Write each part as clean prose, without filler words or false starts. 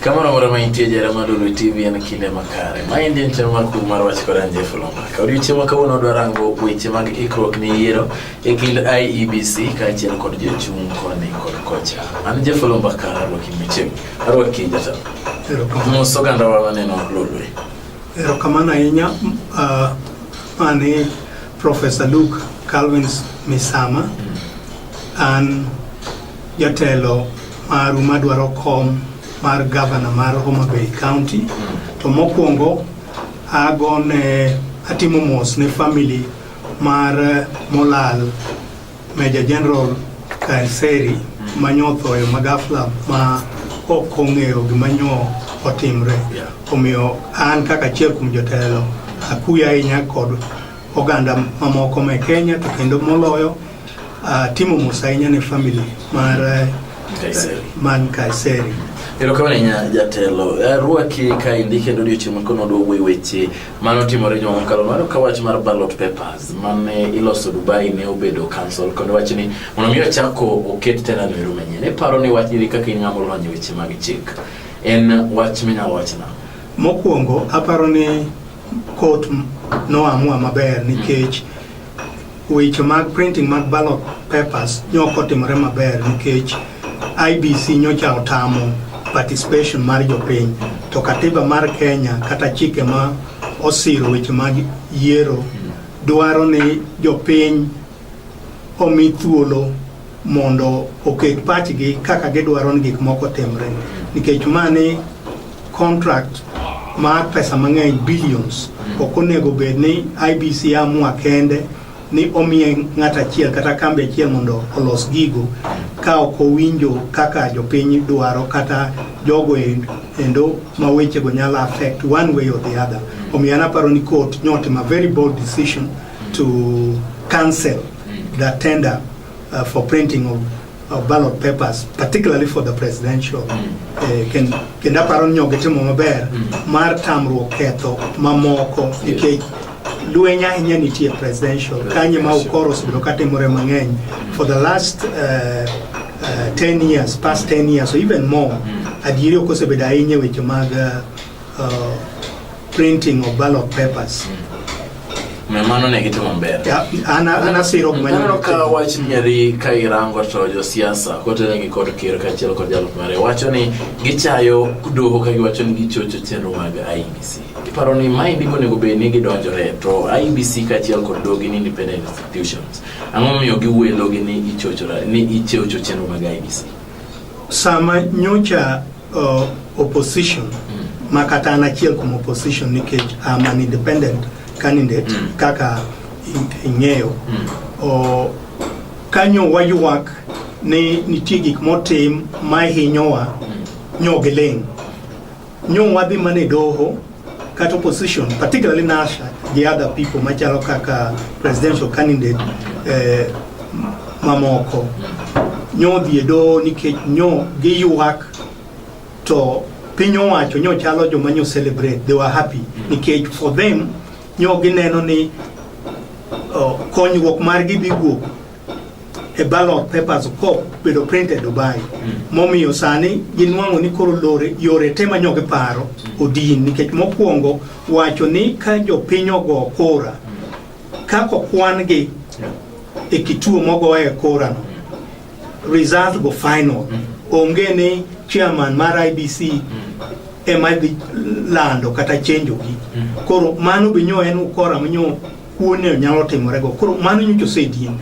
Kamoro amora ma intie jara mar Lolwe TV en kinde makare. Maendi en chenro mar kuku mar wach kod an Jeff Olonga. Odiochieng' ma kawuono wadwa rango weche mag ikruok ne yiero e kind IEBC kaachiel kod jochung' koni kod kocha. An Jeff Olonga ka arwaki machiegni. Arwaki jatelo. Erokamano. Mos ogandawa maneno Lolwe. Erokamano ahinya mani Professor Luke Calvins Misama. An jatelo maru madwaro kom mar gavana mar Homa Bay County. To mokwongo agone atimo mos ne family mar molal Major General Kaiseri manyotho e magafla ma ok ong'eyo gima nyo otimre. Omiyo an kaka achiel kuom jotelo akuyo ahinya kod oganda mamoko me Kenya to kendo moloyo atimo mos ahinya ne family mar Kaiseri. man Kaiseri. Erokamano ahinya jatelo. Arwaki kaendi kendo odiochieng' ma kawuono wadwa wuoyo weche mane otimore juma mokalo. Mano ka wach mar ballot papers mane iloso Dubai ne obedo cancel kendo wach ni mondo mi ochako oket tender no ero manyien. Iparo ni wach ni kaka in ng'ama olony e weche mag chik en wach minyalo wach nang'o? Mokwongo aparo ni court noamua maber nikech weche mag printing mag ballot papers nyo ok otimore maber nikech IBC nyocha otamo participation mar jopiny to katiba mar Kenya kata chike ma osiro weche mag yiero dwaro ni jopiny omi thuolo mondo oket pachgi kaka gidwaro ni gik moko otimre nikech mani contract mar pesa mang'eny, billions, ok onego bed ni IBC amua kende ni omiye ng'at achiel kata kambi achiel mondo olos gigo ka ok owinjo kaka jopiny dwaro kata jogo endo ma wechego nyalo affect one way or the other. Omiyo an aparo ni court nyotimo a very bold decision to cancel the tender for printing of ballot papers, particularly for the presidential. Kendo aparo ni gitimo maber mar tamruok ketho mamoko nikech lweny ahinya nitie presidential kanye ma ukoro osebedo katimore mang'eny for the last 10 years, past 10 years or even more. Adieri ok osebedo ahinya e weche mag printing of ballot papers. Mano ne gitimo maber. Yeah, an asiro gima Aneno ka nyo wach nyeri ka irango to josiasa kotenegi kod ker kaachiel kod jalup mare wacho ni gichayo doho ka giwacho ni gichocho chenro mag IEBC. Iparo ni maendi onego bed ni gidonjore to IEBC kaachiel kod doho gin independent institutions. Ang'o momiyo giwelo gi ni ichocho ni ichocho chenro mag IEBC? Sama nyocha opposition ma kata an achiel kuom opposition nikech I'm an independent candidate kaka ing'eyo kanyo waywak ni nitie gik motim ma hinyowa nyo giling' nyo wadhi mana e doho kata opposition, particularly NASA gi other people machalo kaka presidential candidate mamoko nyo dhi e doho nikech nyo giywak to piny owacho nyo chalo joma nyo celebrate. They were happy nikech for them nyo gineno ni konyruok margi dhi wuok e ballot papers kobedo printed Dubai. Momiyo sani ginwang'o ni koro lore yore te ma nyo giparo odin nikech mokwongo wacho ni ka jopiny ogo kura kaka okwan gi e kituo mogoye kura no, result go final, onge ni chairman mar IBC ema dhi lando kata chenjo gi. Koro mano be nyo en ukora manyo kuone nyalo timore go. Koro mano nyocha osedin.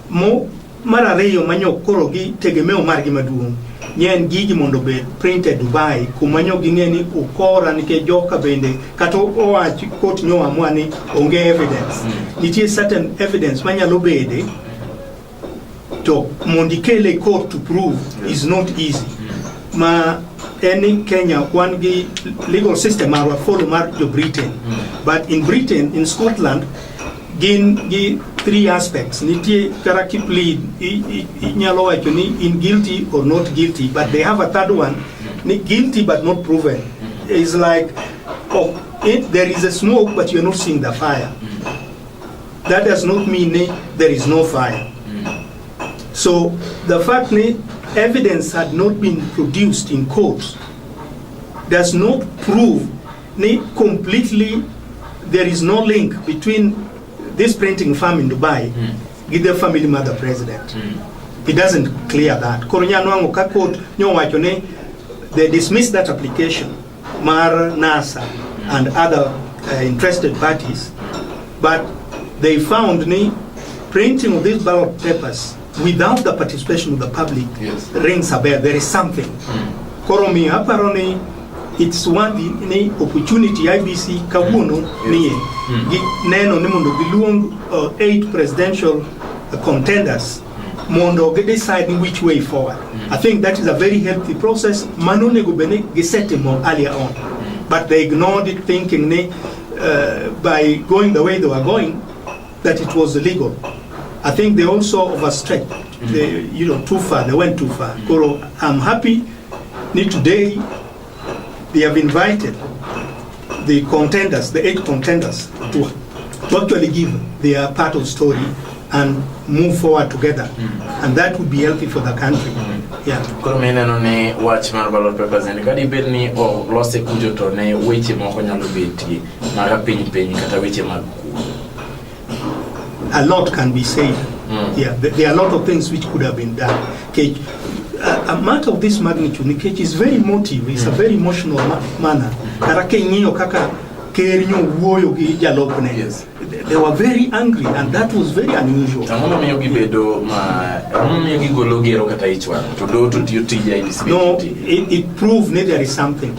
Mo mar ariyo manyo koro gi tegemeo margi maduong' nye en gigi mondo obed printed Dubai kuma nyo ging'e ni ukora nikech joka bende kata owach court nyo amua ni onge evidence, nitie certain evidence manyalo bede to mondo ikele e court to prove is not easy. Ma en ni Kenya wan gi legal system marwa follow mar jo Britain, but in Britain, in Scotland, gin gi three aspects. Nitie kata kiplead inyalo wacho ni in guilty or not guilty, but they have a third one ni guilty but not proven. It's like, oh, there is a smoke but you're not seeing the fire. That does not mean ni there is no fire. So the fact ni evidence had not been produced in court. does not prove ni completely there is no link between this printing firm in Dubai gi the family mar the president. It doesn't clear that. Koro nya nwang'o ka court nyowacho ni they dismissed that application mar NASA and other interested parties, but they found ni printing of these ballot papers without the participation of the public rings a bell. There is something. Koro miyo aparo ni it's one ni opportunity IEBC kawuono nie gi neno ni mondo giluong eight presidential contenders mondo gi decide ni which way forward. I think that is a very healthy process. Mano onego bed ni gisetimo earlier on. But they ignored it, thinking ni by going the way they were going that it was illegal. I think they also overstretched. They too far. They went too far. Koro, I'm happy ni today they have invited the contenders, the eight contenders, to actually give their part of story and move forward together. And that would be healthy for the country. Yeah. Koro mineno ni wach mar ballot papers en ka dibed ni olose kucho, to ne weche moko nyalo betie maka piny piny kata weche mag kuo. A lot can be said. Yeah, there are a lot of things which could have been done. Okay, a matter of this magnitude, nikech is very emotive, it's a very emotional manner. Kata king'iyo kaka ker nyo wuoyo gi jalupne, they were very angry and that was very unusual. Ang'o mamiyo gibedo ma, ang'o mamiyo gigolo gero kata ich wang' to do to tiyo tij IEBC? No, tije? it proved that there is something.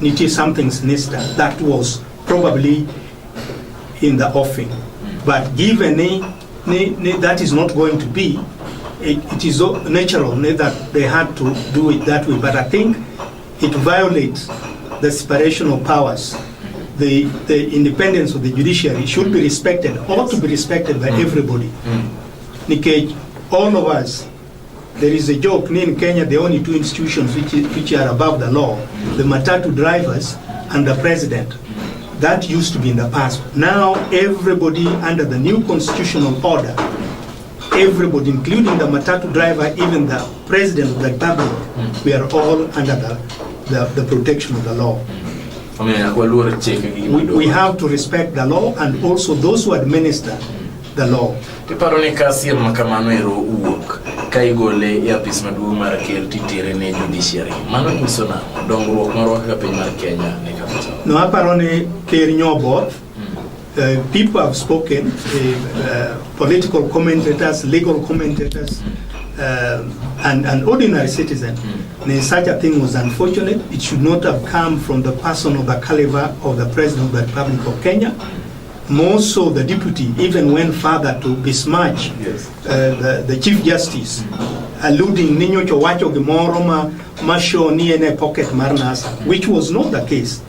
Nitie something sinister that was probably in the offing. But given ni that is not going to be, it is natural ni that they had to do it that way. But I think it violates the separation of powers. The independence of the judiciary should be respected, ought to be respected by everybody. Nikech, all of us, there is a joke in Kenya, the only two institutions which are above the law, the matatu drivers and the president. That used to be in the past. Now, everybody under the new constitutional order, everybody, including the matatu driver, even the president of the republic, we are all under the protection of the law. Omiyo nyaka waluor chike gi. We have to respect the law and also those who administer the law. Tiparo ni ka siem ma kamano ero owuok ka igole e apis maduong' mar ker titere ne judiciary, mano nyiso nang'o dongruok marwa kaka piny mar Kenya ni kama chalo? No, aparo ni ker nyoboth. People have spoken, political commentators, legal commentators, and ordinary citizen. Ni such a thing was unfortunate. It should not have come from the person of the caliber of the President of the Republic of Kenya. More so the deputy even went further to besmirch the Chief Justice, alluding ni nyocha owacho gimoro ma show ni en e pocket mar NASA, which was not the case.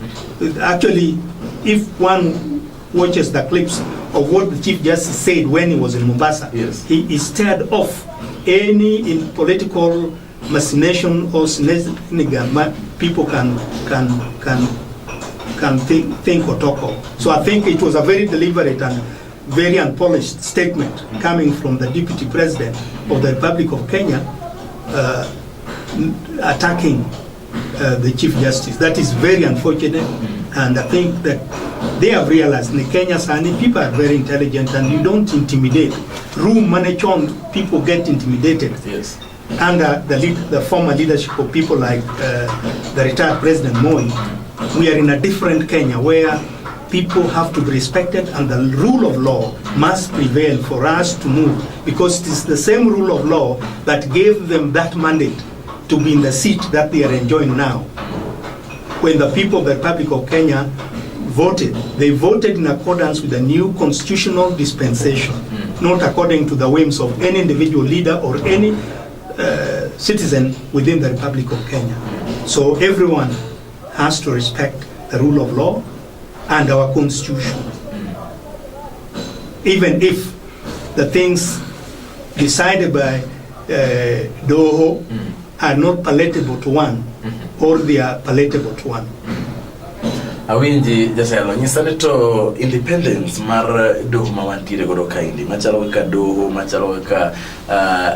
Actually, if one watches the clips of what the Chief Justice said when he was in Mombasa, he stirred off any in political machination or shenanigan people can think or talk of. So I think it was a very deliberate and very unpolished statement coming from the Deputy President of the Republic of Kenya, attacking the Chief Justice. That is very unfortunate, and I think that they have realized in Kenya, sani, people are very intelligent and you don't intimidate. Room management, people get intimidated under the former leadership of people like the retired President Moi. We are in a different Kenya where people have to be respected and the rule of law must prevail for us to move, because it is the same rule of law that gave them that mandate to be in the seat that they are enjoying now. When the people of the Republic of Kenya voted, they voted in accordance with the new constitutional dispensation, not according to the whims of any individual leader or any citizen within the Republic of Kenya. So everyone has to respect the rule of law and our constitution. Even if the things decided by Doho are not palatable to one, or they are palatable to one. Awinji, jatelo, nyisa ni to independence mar doho ma wantiere godo kaendi, machalo kaka doho, machalo kaka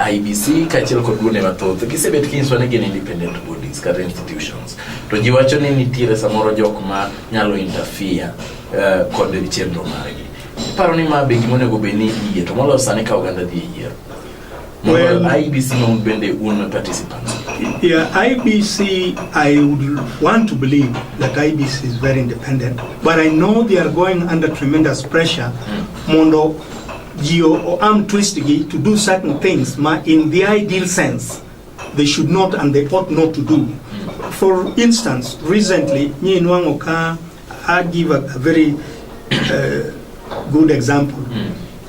IEBC kaachiel kod duonde mathoth, gisebet kinyiswa ni gin independent bodies. agencies kata institutions to ji wacho ni nitiere samoro jok ma nyalo interfere kod chenro margi. Iparo ni ma be gima onego bed ni iyie to moloyo sani ka oganda dhi e yiero. Moloyo Well- IEBC ma un bende un participants. Yeah, IBC, I would want to believe that IBC is very independent, but I know they are going under tremendous pressure mondo ji o arm twist gi to do certain things ma in the ideal sense they should not and they ought not to do. For instance, recently, nyi nwang'o ka I give a very good example.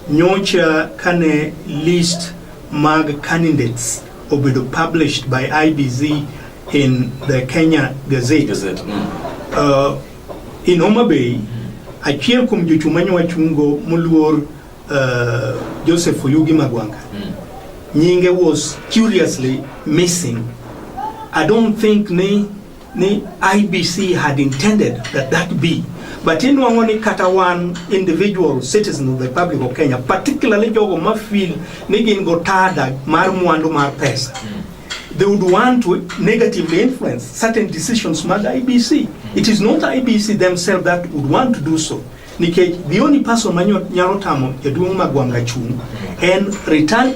Nyocha kane list mag candidates obedo published by IBC in the Kenya Gazette. Gazette. In Homa Bay, achiel kuom jochung' mane wachungo moluor Joseph Oyugi Magwanga, nyinge was curiously missing. I don't think ni IBC had intended that that be. But inwang'o ni kata one individual citizen of the Republic of Kenya, particularly jogo ma feel ni gin gotada mar mwandu mar pesa, they would want to negatively influence certain decisions mag IBC. It is not IBC themselves that would want to do so. Nikech the only person ma nyalo tamo jaduong' Magwanga chung' en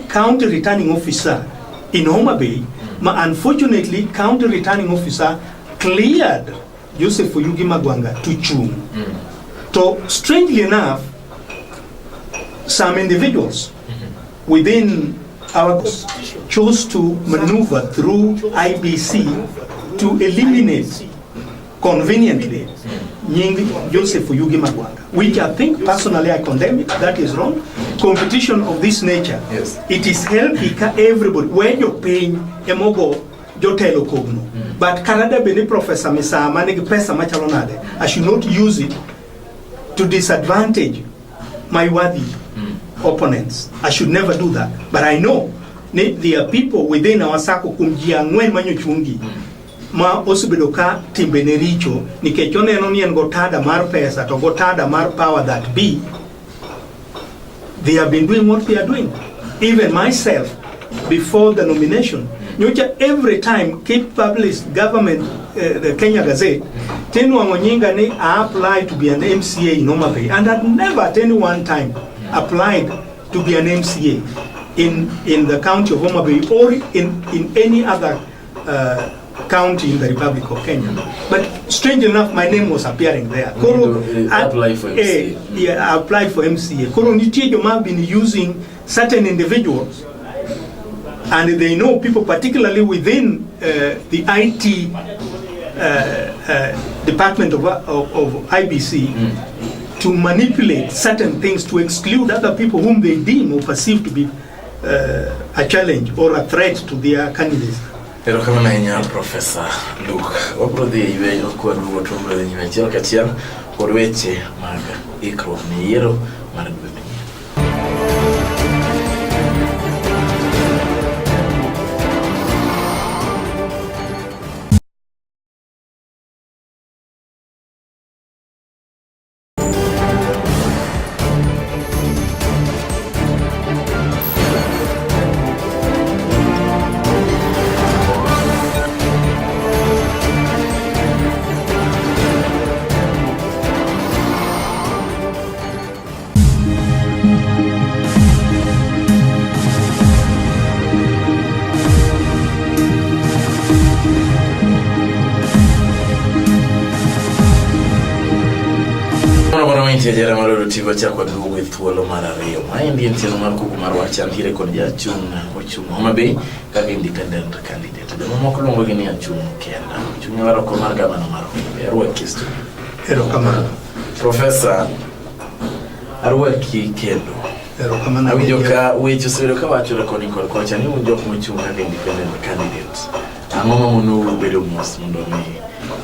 county returning officer in Homa Bay, ma unfortunately county returning officer cleared Joseph Oyugi Magwanga to chung. To strangely enough, some individuals within our chose to maneuver through IBC to eliminate conveniently nying Joseph Oyugi Magwanga, which I think personally I condemn it. That is wrong. Competition of this nature, it is healthy ka everybody where jopiny emogo jotelo kogno. But kata da bed ni Professor Misama nigi pesa machalo nade, I should not use it to disadvantage my worthy opponents. I should never do that. But I know ni there are people within our circle kuom ji ang'wen manyochungi ma osebedo ka timbene richo nikech oneno ni en gotada mar pesa to gotada mar power that be. They have been doing what they are doing. Even myself, before the nomination, nyocha every time keep published government, the Kenya Gazette, tinwang'o nyinga ni I applied to be an MCA in Homa Bay, and I'd never at any one time applied to be an MCA in the county of Homa Bay or in any other county in the Republic of Kenya. But strange enough, my name was appearing there. Koro, You apply for MCA. Yeah, I applied for MCA. Koro nitie joma have been using certain individuals, and they know people, particularly within the IT department of IBC, to manipulate certain things to exclude other people whom they deem or perceive to be a challenge or a threat to their candidates. Erokamano ahinya, Professor Luke. Wabiro dhi e yweyo kwaduogo to wabiro dhi nyime achiel kachiel kod weche mag ikruok ne yiero mar dwe manyien. Moro moro mantie jara mar TV chako duogo e thuolo mar ariyo. Maendi en chenro mar kuku mar wach antiere kod jachung' ochung' Homa Bay kaka independent candidate. Jomamoko luongo gi ni achung' kenda. Ochung' e oko mar gavana mar Homa Bay. Arwaki e studio. Erokamano. Professor, arwaki kendo. Erokamano. Awinjo ka weche osebedo ka wachore koni kod kocha ni un jok mochung' kaka independent candidate. Ang'o ma monou bedo mos mondo mi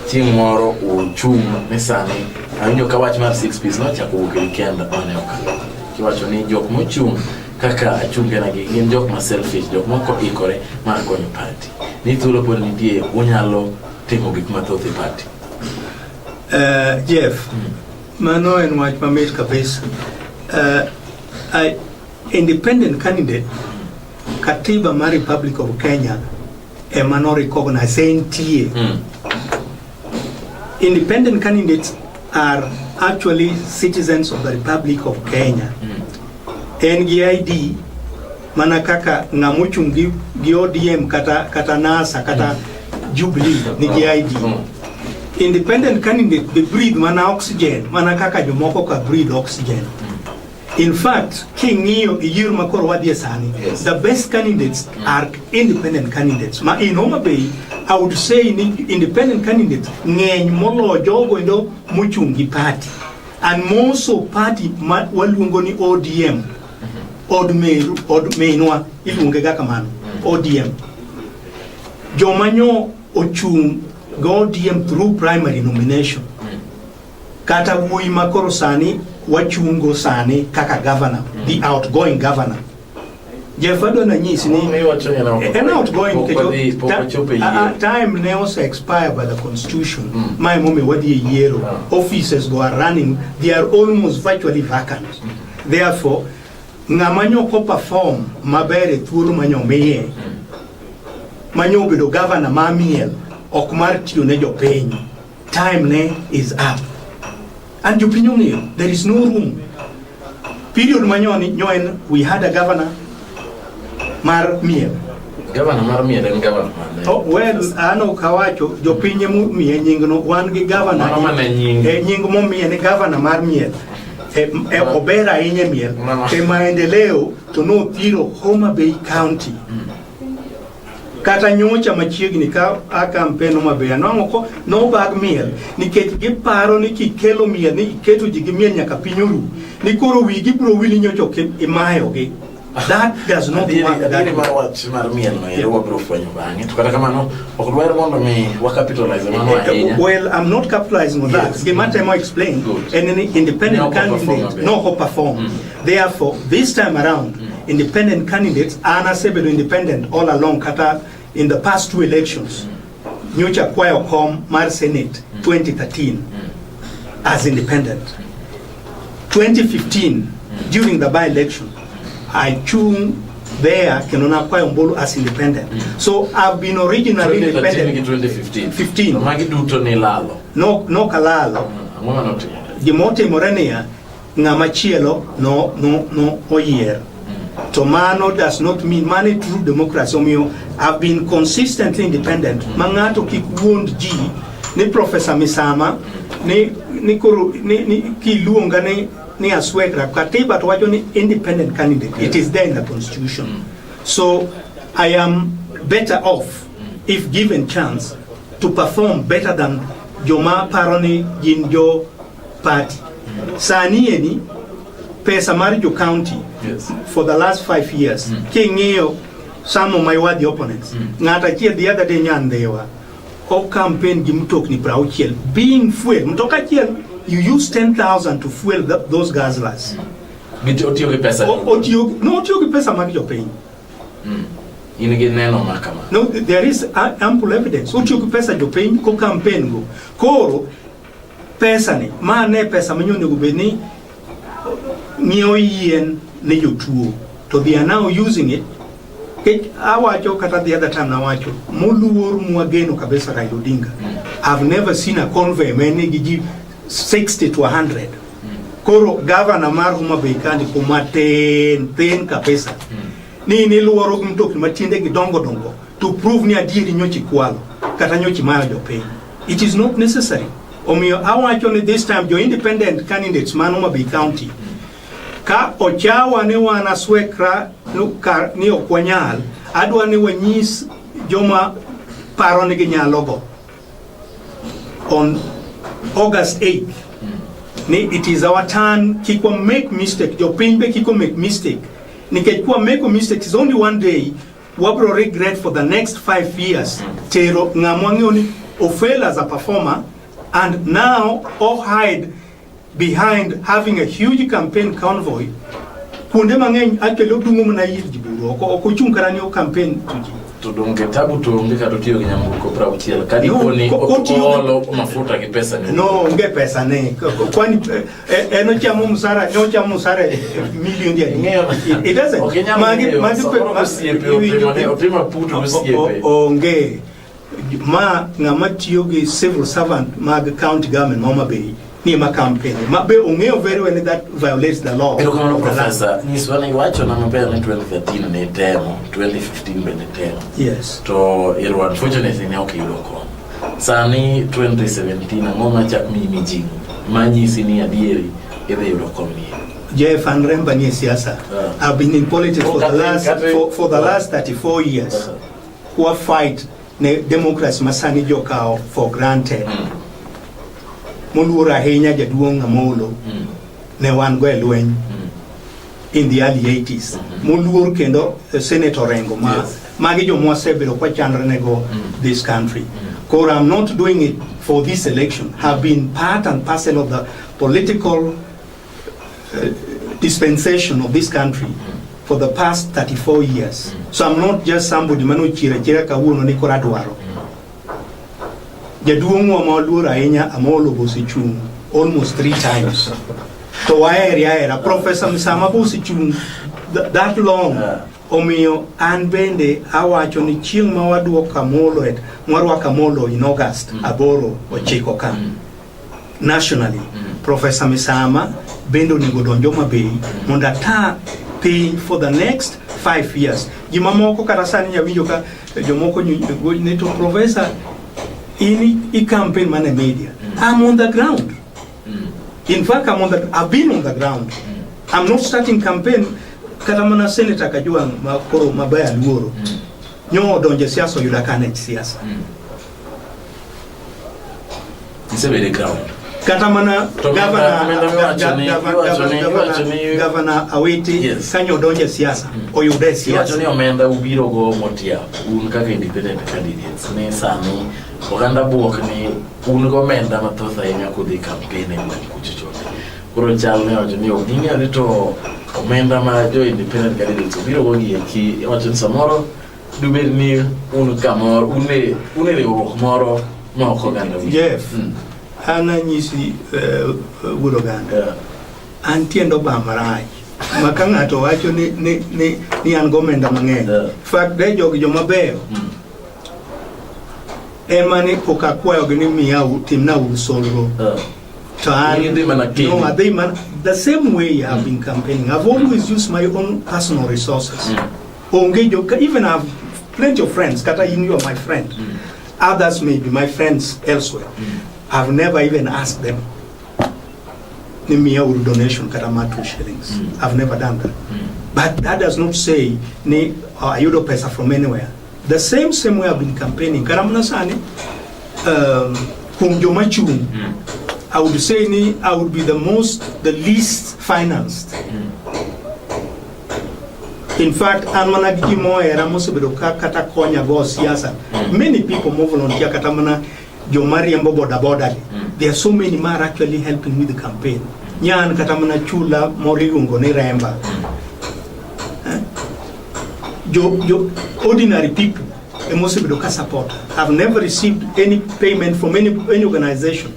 chieng' moro uchung' ni sani awinjo ka wach mar six piece nochako wuok e weekend mane okalo. Kiwacho ni jok mochung' kaka achung' kena gi gin jok ma selfish, jok moko ikore mar konyo party. Ni thuolo pod nitie unyalo timo gik mathoth e party. Jeff, mano en wach mamit kabisa. Independent candidate, katiba mar Republic of Kenya ema no recognize entie. Independent candidates are actually citizens of the Republic of Kenya. En gi ID mana kaka ng'ama ochung' gi ODM kata NASA kata Jubilee nigi ID. Independent candidate, they breathe mana oxygen mana kaka jomoko ka breathe oxygen. In fact, king'iyo e yiero ma koro wadhie sani, the best candidates are independent candidates. Ma in Homa Bay, I would say ni independent candidates ng'eny moloyo jogo endo mochung' gi party. And more so party ma waluongo ni ODM. Od meru, od minwa iluonge ga kamano. ODM. Joma nyo ochung' gi ODM through primary nomination. Kata wuoyi ma koro sani wachungo sani kaka governor, the outgoing governor. Jeff, adwa nanyisi ni Iwacho ni en en outgoing pok nikech wadhi- pok wachopo e yiero. Time ne ose expire by the constitution. Ma emomiyo wadhi e yiero. Offices go are running, they are almost virtually vacant. Therefore, ng'ama nyoko perform maber e thuolo manyomiye manyo obedo governor ma miel ok mar tiyo ne jopiny, time ne is up and jopiny ong'eyo there is no room. Period manyoni nyo en we had a governor mar miel. Gavana mar miel en gavana mane? Oh, well, an ok awacho, jopiny emomiye nyingno. Wan gi governor. Mano mana nying. E, nying momiye ni governor mar miel. E, ober ahinya e miel. E maendeleo to nothiro Homa Bay County. Kata nyocha machiegni ka a campaign Homa Bay, anwang'o ko nobag miel nikech giparo ni kikelo miel ni iketo ji gi miel nyaka piny oru ni koro wigi biro wil ni nyocha ok imayogi. That does not work that Adieri way. mar wach mar miel no ero wabiro fwenyo bang'e. To kata kamano, ok dwaher mondo mi wa capitalize mano ahinya. Well, I'm not capitalizing on that. Gima temo explain, en ni independent Ne ok operform candidate maber. no ok perform. Therefore, this time around, independent candidates, an asebedo independent all along kata in the past two elections. Nyocha kwayo kom mar Senate 2013 as independent. 2015, during the by-election, I chung there kendo nakwayo ombulu as independent. So I've been originally 2013 gi independent. 2015. 15. To magi duto ni lalo. No, no kalalo. Ang'o manotimore? Gimotimore niya, ng'ama chielo no oyier. To mano does not mean mano e true democracy. Omiyo I've been consistently independent. Ma ng'ato kik wuond ji ni Professor Misama ni koro ni kiluonga ni aswekra. Katiba to wacho ni independent candidate. It is there in the constitution. So I am better off if given chance to perform better than joma paro ni gin jo party. Sani eni pesa mar jo county for the last 5 years, king'iyo some of my worthy opponents, ng'at achiel the other day Nyandewa o campaign gi mtokni 60 being fuel mtoka achiel, you use 10,000 to fuel those guzzlers. Otiyo gi pesa. Otiyo, no, otiyo gi pesa mag jopiny. In gi neno ma kama? No, there is ample evidence. Otiyo gi pesa jopiny ko campaign go. Koro pesa ni ma ne pesa ma onego bed ni ng'iewo yien ne jotuo, to they are now using it. Kech awacho kata the other time nawacho moluor mwageno kabisa Raila Odinga. I've never seen a convoy ma nigi ji 60 to 100. Koro governor mar Homa Bay kandi kuma tin tin kabisa. Ni niluoro gi mtokni matiende gi dongo dongo to prove ni adieri nyochi kwalo kata nyochi mayo jopiny. It is not necessary. Omiyo awacho ni this time jo independent candidates man Homa Bay County ka ochawa ni wan aswekra ni ok wanyal, adwa ni wanyis joma paro ni ginyalo go on August 8th ni it is our turn. Kik wa make mistake, jopiny be kik make mistake, nikech kwa make a mistake is only one day, wabro regret for the next 5 years tero ng'ama wang'eyo ni ofail as a performer and now o hide behind having a huge campaign convoy kuonde mang'eny. Actually, odung'o mana ir ji buru, ok ochung' kata ni o campaign to ji. To donge tabu to onge kata otiyo gi nyamburko 60 ka No, dipo ni kotiyo oolo mafuta gi pesa ni. No, onge pesa ne. Kwani en ochamo msara, ne ochamo msara milion di Ing'eyo- It doesn't. Ok inyal ng'eyo, samoro osiepe otimo aputo gosiepe. Onge. Ma ng'ama tiyo gi civil servant mag county government ma Homa Bay ni ema campaign. Ma be ong'eyo very well that violates the law. Erokamano of the land. Profesa, nyiswa ni iwachona maber ni 2013 ne itemo, 2015 bende itemo. Yes. To ero unfortunately ne ok iyudo kom. Sani 2017 ang'o machak miyi mijing'o manyisi ni adieri idhi yudo kom ni? Jeff an Remba ni e siasa. I've been in politics for the last for the last 34 years. Kwa fight ne democracy masani jokawo for granted. Moluor ahinya jaduong' Amolo ne wan go e lweny in the early 80s. Moluor kendo Senator Orengo ma magi joma wasebedo kwa chandre nego this country. Koro I'm not doing it for this election. Have been part and parcel of the political dispensation of this country for the past 34 years. So I'm not just somebody mano chiera chiera kawuono ni koro adwaro. Jaduong'wa ma waluoro ahinya Amolo osechung' almost three times. To wahere ahera. Professor Msama be osechung' that long. Omiyo an bende awacho ni chieng' ma waduoko Amolo et mwarwako Amolo in August 8 9 ka nationally Professor Misama bende onego donj Homa Bay mondo ata piny for the next 5 years. Ji mamoko kata sani nyawinjo ka jomoko ni to professor in i campaign mana e media. I'm on the ground. In fact, I've been on the ground. I'm not starting campaign kata mana Senator Kajwang' ma koro maber aluoro. Nyo odonjo e siasa oyuda ka an e siasa. Isebedo e ground. Kata mana To governor iwacho ni Governor Awiti kanyo odonjo e siasa oyude e Iwacho ni siasa. Omenda ubiro go motia un kaka independent candidates ni sani oganda buok ni un go omenda mathoth ahinya kudhi campaign e gweng' kucho chonde. Koro chal ne wacho ni ok ging'eyo ni to omenda ma jo independent candidates obiro go gi eki iwacho ni samoro dubed ni un kamoro un e riwruok moro ma ok oganda winjo. Jeff, an anyisi wuod oganda. An tiend oba marach. Ma ka ng'ato wacho ni an gomenda mang'eny. Fact de jogi joma beyo. Ema ni pok akwayogi ni miya timna uru solro. To an In idhi mana kendi. No, adhi mana the same way I've been campaigning. I've always used my own personal resources. Onge jo even I have plenty of friends. Kata in you are my friend. Others may be my friends elsewhere. I've never even asked them ni miya uru donation kata mar 2 shillings. I've never done that. But that does not say ni ayudo pesa from anywhere. The same way I've been campaigning. Kata mana sani kuom joma chung', I would say ni I would be the least financed. In fact, an mana gi ji mohera mosebedo ka kata konya go siasa. Many people mo volunteer kata mana joma riembo boda boda gi. There are so many ma are actually helping with the campaign. Nyan kata mana chula moro iluongo ni Remba. Eh? Jo ordinary people emosebedo ka support. I've never received any payment from any organization.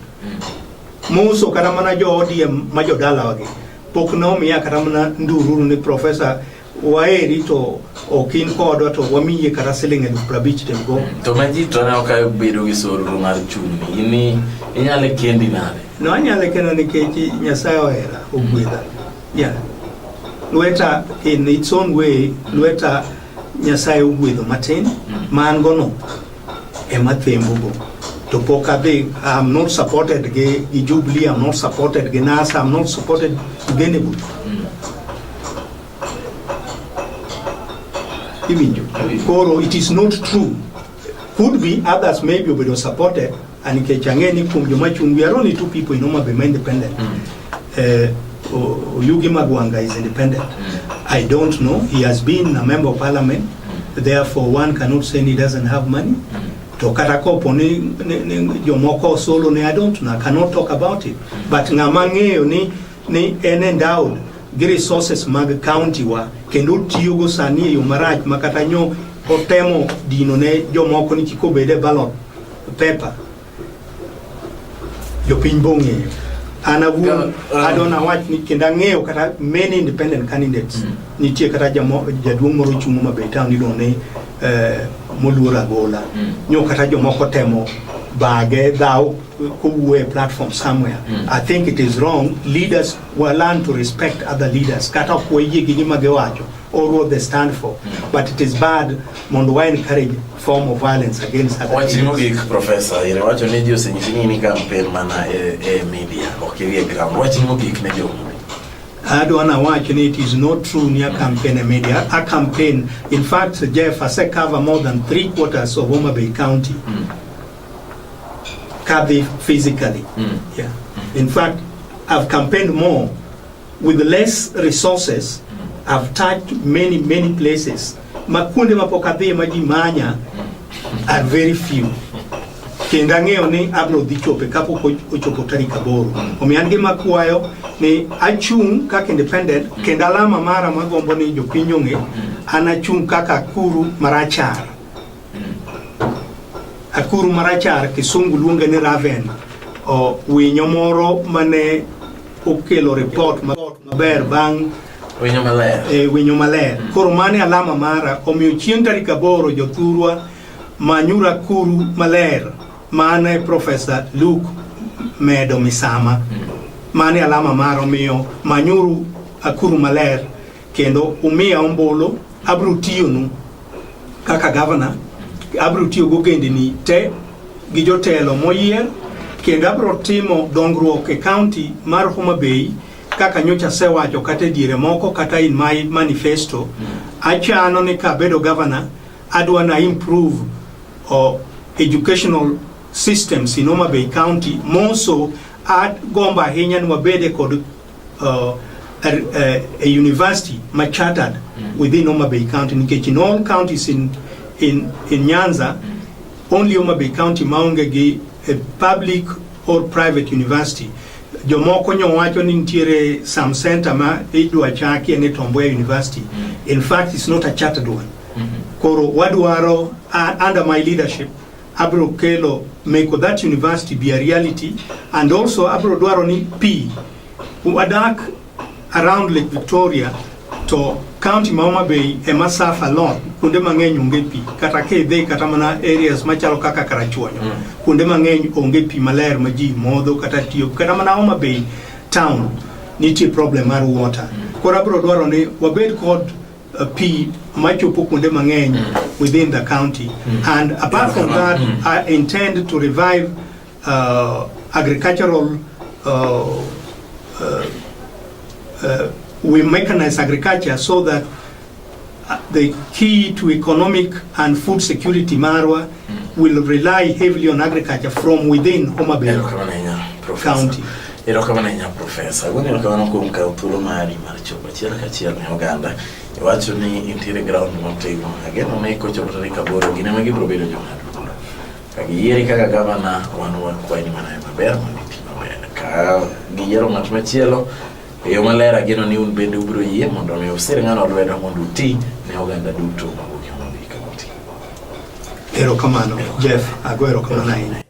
Moso kata mana jo ODM ma jodalawa gi pok nomiya kata mana ndururu ni professor waeri to ok in kodwa to wamiye kata siling 50,000 tem go. To ma ji to aneno ka bedo gi solro mar chung' ni in ni inyalo kendi nade? No anyalo kendo nikech Nyasaye ohera ogwedha. Yeah. Lweta in its own way, lweta Nyasaye ogwedho matin ma an go no ema thembo go. To pok adhi, I'm not supported gi Jubilee, I'm not supported gi NASA, I'm not supported with anybody. Iwinjo? Koro it is not true. Could be others maybe obedo supported and nikech ang'e ni kuom joma chung' we are only two people in Homa Bay ma independent. Oyugi Magwanga is independent. I don't know. He has been a member of parliament. Therefore, one cannot say he doesn't have money. To kata kopo ni jomoko solo ne I don't know. I cannot talk about it. But ng'ama ng'eyo ni en endowed gi resources mag county wa kendo tiyogo sani e yo marach ma kata nyo otemo dino ne jomoko ni kik obed e ballot paper, jopiny bong'eyo. An awuon adwa nawach ni kendo ang'eyo kata many independent candidates. Nitie kata jaduong' moro chung' Homa Bay town iluongo ni Moluor Agola. Nyo kata jomoko temo bage dhaw kowuoyo e platform somewhere. I think it is wrong. Leaders will learn to respect other leaders kata ok wayie gi gima giwacho or what they stand for. But it is bad mondo wa encourage form of violence against other Wachni leaders. Mogik, Profesa, ire wacho ni ji osenyisi ni in campaign mana e media, ok idhi e ground. Wachni mogik ne jo Homa Bay. Adwa nawach ni it is not true ni a campaign e media. A campaign, in fact, Jeff, ase cover more than three quarters of Homa Bay County. Kadhi physically. Yeah. In fact, I've campaigned more with less resources. I've touched many, many places. Ma kuonde ma pok adhiye ma ji manya are very few. Kendo ang'eyo ni abro dhi chope kapok ochopo tarik 8. Omiyo an gima kwayo ni achung' kaka independent kendo alama mara magombo ni jopiny ong'e an achung' kaka akuru marachar. Akuru marachar kisungu luonge ni raven. O winyo moro mane okelo report maber bang' Winyo maler. E, winyo maler. Koro mano e alama mara. Omiyo chieng' tarik 8 jothurwa manyuru akuru maler. Mano e Professor Luke Medo Misama. Mano e alama mara. Omiyo manyuru akuru maler kendo umiya ombulu abiro tiyonu kaka governor, abiro tiyo gogendini te gi jotelo moyier kendo abiro timo dongruok e county mar Homa Bay kaka nyocha asewacho kata e diere moko kata in my manifesto. Achano ni kabedo governor adwa na improve educational systems in Homa Bay County. More so agombo ahinya ni wabede kod a university ma chartered within Homa Bay County nikech in all counties in Nyanza only Homa Bay County maonge gi a public or private university. Jomoko nyo wacho ni nitiere some center ma idwa chakie ni Tom Mboya University. In fact, it's not a chartered one. Koro wadwaro under my leadership abro kelo make that university be a reality, and also abro dwaro ni pi wadak around Lake Victoria to county ma Homa Bay ema suffer a lot. Kuonde mang'eny onge pi kata kidhi kata mana areas machalo kaka Karachuonyo, kuonde mang'eny onge pi maler ma ji modho kata tiyo. Kata mana Homa Bay town nitie problem mar water. Koro abro dwaro ni wabed kod pi machopo kuonde mang'eny within the county. And apart from that, I intend to revive agricultural we mechanize agriculture so that the key to economic and food security marwa will rely heavily on agriculture from within Homa Bay Erokamano ahinya, Professor. County. Erokamano ahinya, Professor. Agoni erokamano kuom kawo thuolo mari mar chopo achiel kachiel ne oganda. Iwacho ni intiere ground motegno. Ageno ni kochopo tarik 8 gin ema gibiro bedo jong'ad bura. Ka giyieri kaka gavana, wan wakwayi ni mana maber mondo iti maber. Ka giyiero ng'at machielo e yo maler, ageno ni un bende ubiro yie mondo mi usir ng'ano lwedo mondo uti ne oganda duto mawuok e Homa Bay County. Erokamano, Jeff, ago erokamano ahinya.